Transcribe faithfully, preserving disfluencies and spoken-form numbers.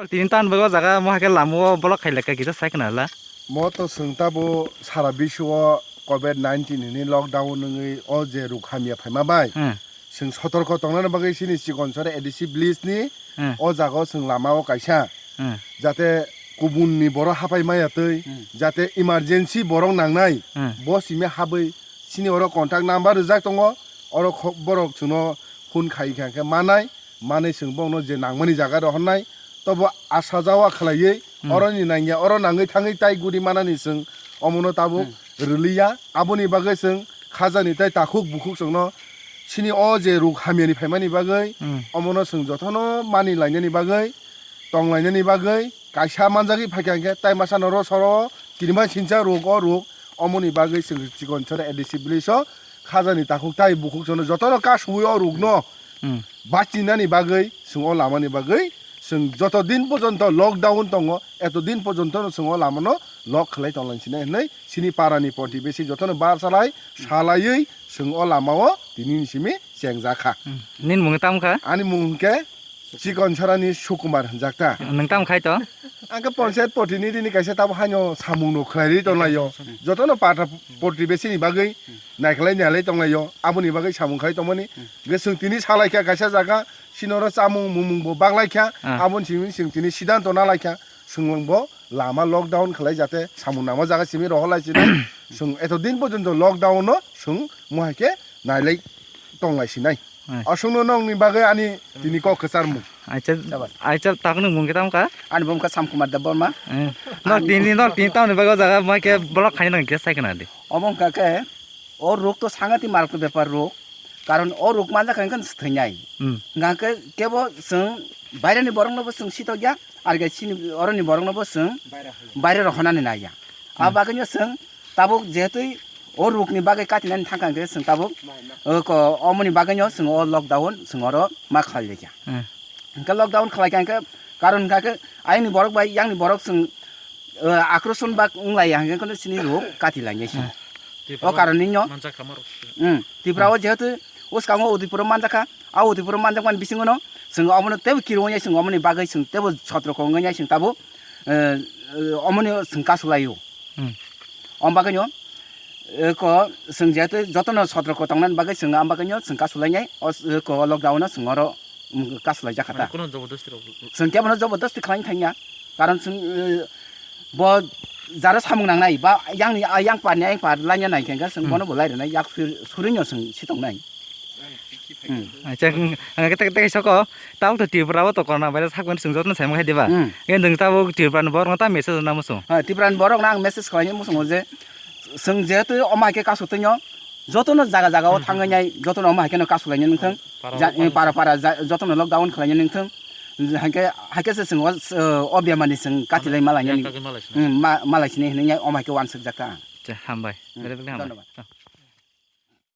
Tini tan bai o jaga mo hai khe lama o block khai lekha kisa sai khna la. Mo to swng tabo sara biswo covid nineteen hwnwi lockdown wngwi o je ruk hamya phaima bai. Hmm. Chwng sotorko tongnani bagwi chini Chikonchora A D C village ni Hmm. o jaga o chwng lama o kaisa Hmm. jate kubun ni borok hapai maya twi Hmm. jate emergency borok nangnai Hmm. bo simi habwi chini oro contact number rijak tongo oro kho-, borok chwngno phone khai kha khe manai manwi chwng bono je nangmani jaga rohornai tobo asa jawa khwlaiwi Hmm. oroni nangya oro nangwi thangwi tai guri manani chwng omono tabuk Hmm. rwliya aboni bagwi chwng khajani tei takhuk bukhuk chwngno chini o je ruk hamyani phaimani bagwi Hmm. omono chwng jotono mani lainani bagwi tong lainani bagwi kaisa manjagwi phaikha hwnkhe tai masa noro soro kinima sincha ruk o ruk omoni bagwi chwng Chikonchora A D C village o khajani takhuk tai bukhuk chwngno jotono kasubui o rukno Hmm. bachinani bagwi chwng o lamani bagwi chwng joto din porjonto lockdown tongo eto din porjonto no chwng o lamano lock khlai tonglainsinai hwnwi chini parani porti besi jotono bar salai salaiwi chwng o lamao tini ni simi chengjakha. Hmm. Nini mung tamo kha? Ani mung hwnkhe Chikonchorani Sukumar hwnjakta. Nwng tamo khai to? Ang khe panchayat protinidhi ni kaisa tabo haino samung no khlai ri tonglaio. Jotono pata porti besi ni bagwi naikhlai nailai tonglaio. Aboni bagwi samung khai tongmani. Ge chwng tini salai kha kaisa jaga sinoro chamung mumung bo baglai kha. Ah. Aboni simi chwng tini sidanto nalai kha. Chwng bo lama lockdown khlai jate samung nangma jaga simi rohorlai sinai. Chwng eto din porjonto lockdown no chwng mohai khe nailai tonglai sinai. Hmm. Aswkno nokni bagwi ani tini kok kwcharmung. Acha, Sabar. Acha takno mung khe tamo kha? Ani bumung kha Sam Kumar Debbarma. Hmm. Nok Ani tini, nok tini tamni bagwi o jaga mai khe block khaina nang khe sai khna di. Omo wngkha khe o ruk to sangati maratma bepar ruk. Karon o ruk manja kha wngkha thwinai. Hmm. Hwnkha khe kebo chwng baireni borokno bo chwng sitokya, ar khe chini oroni borokno bo chwng baire rohornani naiya. A Hmm. bagwino chwng tabuk jehetui o rukni bagwi katinani thangkha hwnkhe chwng tabuk, o ko-, omoni bagwino chwng o lockdown chwng oro ma khlai laikha. Hmm. Hwnkhe lockdown khlai kha hwnkhe karon hwnkha khe ayangni borok bai yangni borok chwng, o, akrosonbak wnglaiya hwnkhe kono chini ruk kati lainai se. Hmm. O karon nino. Manjak kha ma rok. Hmm. Tripura o jehetu uskango Udaipur o manjakha, a Udaipur o manjakmani bisingo no chwng omono teibo kirungya chwng omoni bagwi chwng teibo sotroko wngya chwng tabuk, eh, eh, omoni chwng kasulaio. Hmm. Om bagwino, eh, ko, chwng jehetu jotono sotroko tongnani bagwi chwng am bagwino chwng kasulainai, o, eh, ko, lockdown o chwng oro, mm, kasulaijak kha ta. Mane kuno jobordosti rok? Chwng kebono jobordosti khlaina thangya, karon chwng, eh, bo jara samung nangnai, ba yangni, ah, yang parni, yang par laina nai khe chwng Hmm. bono bo lai rwnai, yak sur-, surino chwng si tongnai. Hmm. Acha, ang, ang kete, kete soko, tabuk to Tripura o to corona virus hakmani chwng jotono saimang khai diba? Hmm. Nge nwng tabuk Tripura ni borok no ta message na muchung? Ha, Tripura ni borok no ang message khlaini muchungo je, chwng jehetu omo hai khe kasu twino, jotono jaga jaga o Hmm. thangwi nai, jotono omo hai kheno kasu lainai nangthung. Para Ja-, para para para ja-, jotono lockdown khlainai nangthung. Haikhe, haikhe se chwng o, o bemar ni chwng kati lai malainani. Yang kagwi malai sinai. Hmm, ma-, malai sinai hinwi omo hai khe wansuk jakha. Acha, hambai. Hmm. Belai belai hambai. Dhonnobad.